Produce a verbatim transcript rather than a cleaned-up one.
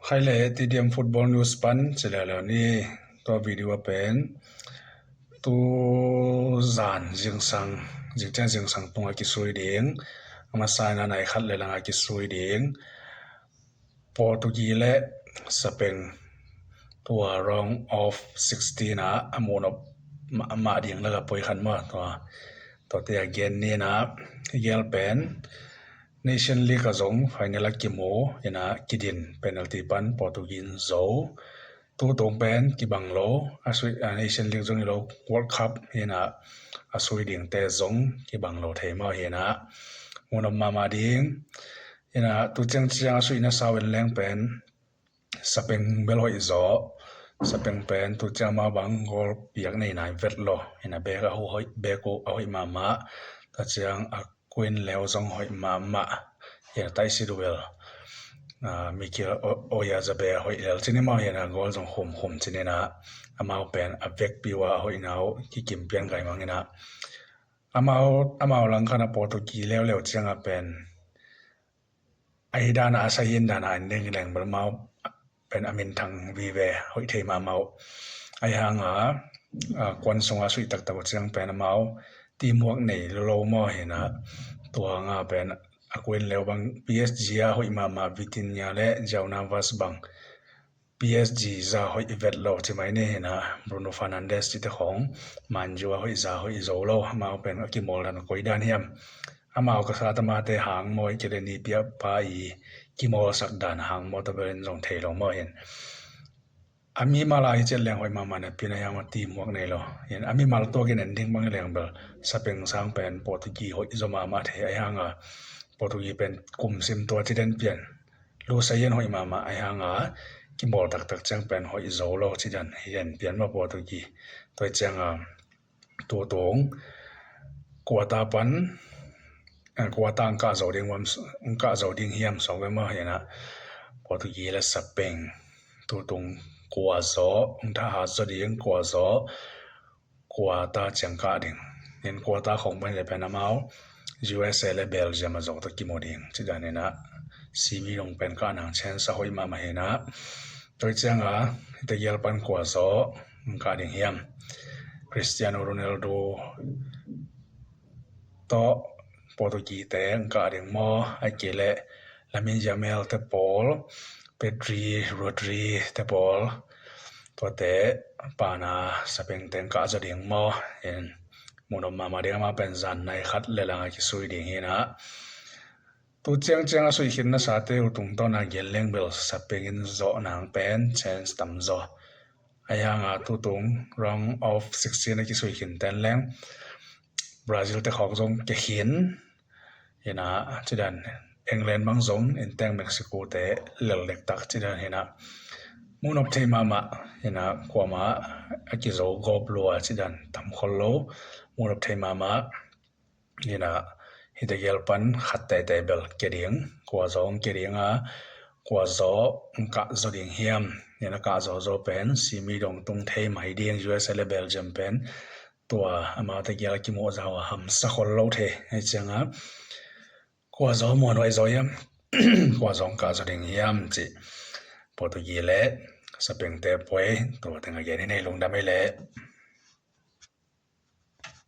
Khai le T D M Football News pan ci leuleu ni. Tua video a pen tu zan zingsang, zingciang zingsang tungah kisui ding, a masa in a nai khat le langah kisui ding, Portugi le Sapeng tua round of sixteen ah a munop mah ding lak a poi khat maw, tua tuate a gen ni. In a, i gel pen Nation League ah zong final a kimu in a, kidin penalty pan Portugi in zo. Tutung pen kibang lo, a sui, a Nation League zong hi lo, World Cup hi in a, a sui dingte zong kibang lo thei maw hi in a, munop mahmah ding. In a, tu ciangciang a suihna sau en leng pen Sapeng bel hoih zaw. Sapeng pen tu ciang amau bang goal piak nei nai vet lo. In a, back a hoih, back a hoih mahmah. Tua ciang a kuin leu zong hoih mahmah. In a, Tayce Duel, ah, Mikel O-, Oyarzabal hoih lel cin hi maw, in a, goal zong khumkhum cin in a, amau pen a vekpi uh a hoihna uh kikim pian gai mang in a, amau, amau lang khan a Portugi leuleu ciang a pen a hi dan a, a sa hi in dan a en ding leng bel amau pen a minthang vive, hoih thei mahmah uh. Ahi hang a, a, kuan sung a sui taktak uh ciang pen amau teamwork nei lo lo maw hi in a, tua hang a pen a kuin leu bang P S G a hoih mahmah Vitinha le João Neves bang P S G za hoih vet lo ci mai ni hi in a, Bruno Fernandes cite khong Man U a hoih za hoih zo lo, amau pen a kimawl dan koi dan hiam? Amau ka sa tamate hang maw, i kile ni pia pa i kimawlsak dan hang maw, tua bel in zong thei lo maw hi in. A mimal a hi ciat leng hoih mahmah napi in a, ahi hang a teamwork nei lo. In a mimal tuak in en ding bang hi leng bel Sapeng sang pen Portugi hoih zaw mahmah thei, ahi hang a Portugi pen kum sim tua ci den pian. Lusa in hoih mahmah, ahi hang a kimawl taktak ciang pen hoih zo lo ci dan hi en pian maw Portugi. Tua ciang a tutung quarter pan, eh, quarter ang kah zo ding hiam, ang kah zo ding hiam sawk ve maw hi in a, Portugi le Sapeng tutung kua zaw ang thahat zaw ding, kua zaw quarter ciang kah ding. In quarter khong pan le pen amau U S A le Belgium a zaw tawh kimu ding ci dan hi in a, semi dong pen kah nang chance a hoih mahmah hi in a, tua ciang a hita gial pan kua zaw ang kah ding hiam? Cristiano Ronaldo tawh Portugi te ang kah ding maw, ahih kei leh Lamine Yamal te pawl, Pedri, Rodri te pawl, tuate pana Sapeng te ang kah zaw ding maw? In munop mahmah ding, amau pen zan nai khat le langah kisui ding hi in a, tu ciangciang a sui khin nasate uh tungtawn a gen leng bel Sapeng in zawh nang pen chance tam zaw. Ahi hang a tutung round of sixteen a kisui khin ten leng Brazil te khawk zong kia khin hi in a, ci dan England bang zong in teng Mexico te lel dektak ci dan hi in a, munop thei mahmah hi in a, kuamah a kizo gawp lua ci dan tam khol lo, munop thei mahmah. In a, hita gial pan khat teitei bel kia ding, kua zaw ang kia ding a, kua zaw ang kah zaw ding hiam? In a, kah zaw zaw pen semi dong tung thei mai ding, U S A le Belgium pen tua amau te gial a kimuh zah uh a hamsa khol lo thei. Ahih ciang a kua zaw muanhuai zaw hiam? Kua zaw ang kah zaw ding hiam cih Portugi le Sapeng te puai tua teng a gen hi nei, lungdam ei le.